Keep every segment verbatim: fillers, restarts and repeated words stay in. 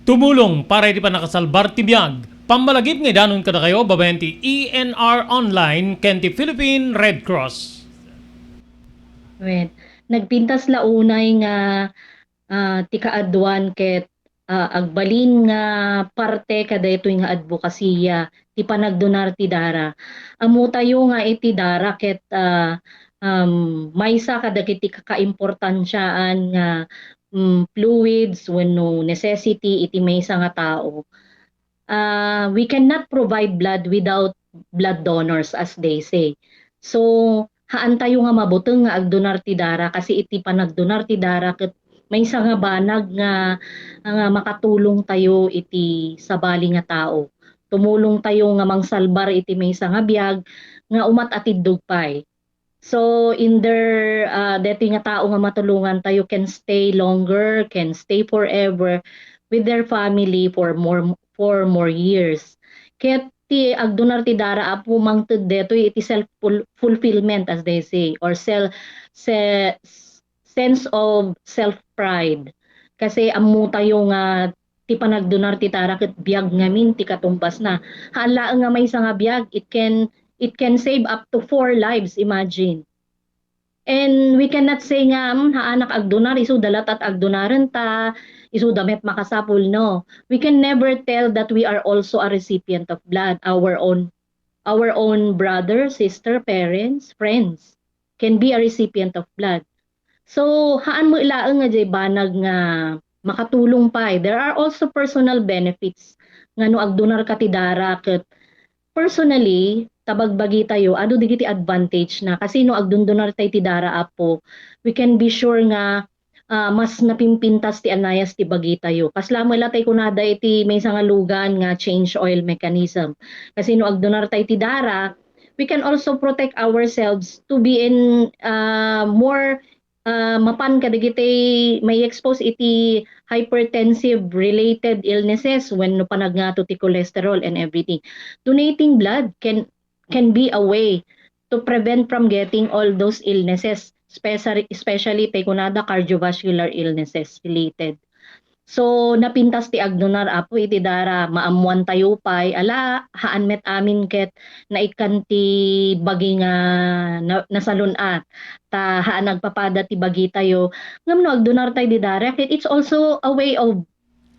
Tumulong para iti pannakasalbar ti biag. Pammalagip nga idanon kadakayo babaen ti E N R Online ken ti Philippine Red Cross. Wen, nagpintas la unay nga, ah, ti kaaduan ket, ah, agbalin nga parte kadaytoy nga adbokasiya ti panagdonar ti dara. Ammotayo nga iti dara ket, ah, um, maysa kadagiti kakaimportansiaan nga, mm, fluids wenno necessity iti maysa nga tao. Ah, we cannot provide blood without blood donors, as they say. So, haantayo nga mabuteng nga agdonar ti dara kasi iti panagdonar ti dara ket maysa nga banag nga, nga makatulongtayo iti sabali nga tao. Tumulongtayo nga mangsalbar iti maysa nga biag nga umat-atiddog pay. So, in their, ah, detoy nga tao nga matulongantayo can stay longer, can stay forever with their family for more, for more years. Ket ti agdonar ti dara, Apo, mangted detoy iti self ful-, fulfillment, as they say, or sel-, se-, sense of self-pride. Kasi ammotayo nga ti panagdonar ti dara ket biag ngamin ti katumbasna. Haan laeng nga maysa nga biag, it can, it can save up to four lives, imagine. And we cannot say nga, "Hmm, haanak agdonar, isuda latat agdonarenta, isuda met makasapul." No. We can never tell that we are also a recipient of blood, our own, our own brother, sister, parents, friends can be a recipient of blood. So, haan met laeng nga diay banag nga makatulong pay. There are also personal benefits nga no agdonarka ti dara ket personally, ta bagbagitayo, adu dagiti advantage na. Kasi no agdondonartay ti dara, Apo, we can be sure nga, ah, mas napimpintas ti anayas ti bagitayo. Kasla met la tay kunada iti maysa nga lugan nga change oil mechanism. Kasi no agdonartay ti dara, we can also protect ourselves to be in, ah, more, ah, mapan kadagiti mai-expose iti hypertensive related illnesses wenno panagngato ti cholesterol and everything. Donating blood can, can be a way to prevent from getting all those illnesses, especially, especially tay kunada cardiovascular illnesses related. So, napintas ti agdonar, Apo, iti dara, maammoantayo pay, ala, haan met amin ket naikkan ti bagi nga na-, nasalun-at, ta haan agpapada ti bagitayo. Ngem no agdonartay ti dara, ket it's also a way of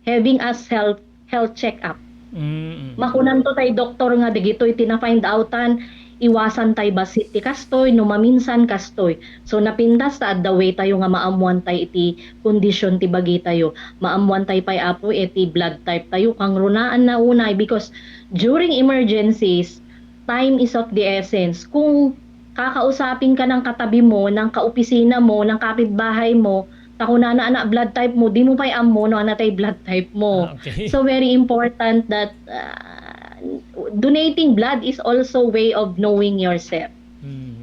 having us health, health check-up. Mm. Makunanto tay doktor nga dagitoy ti na-find outan, iwasan tay bassit ti kastoy, no maminsan kastoy. So, napintas ta adda way tayo nga maammuan tay iti kondisyon ti bagitayo. Maammuan tay pay, Apo, iti blood type tayo. Kangrunaan na unay because during emergencies, time is of the essence. Kung kakausapin ka ng katabi mo, ng kaopisina mo, ng kapitbahay mo, ta kunana, "Anak, blood type mo," di mo pay ammo no anatay blood type mo. Ah, okay. So, very important that, ah, donating blood is also way of knowing yourself. Mm.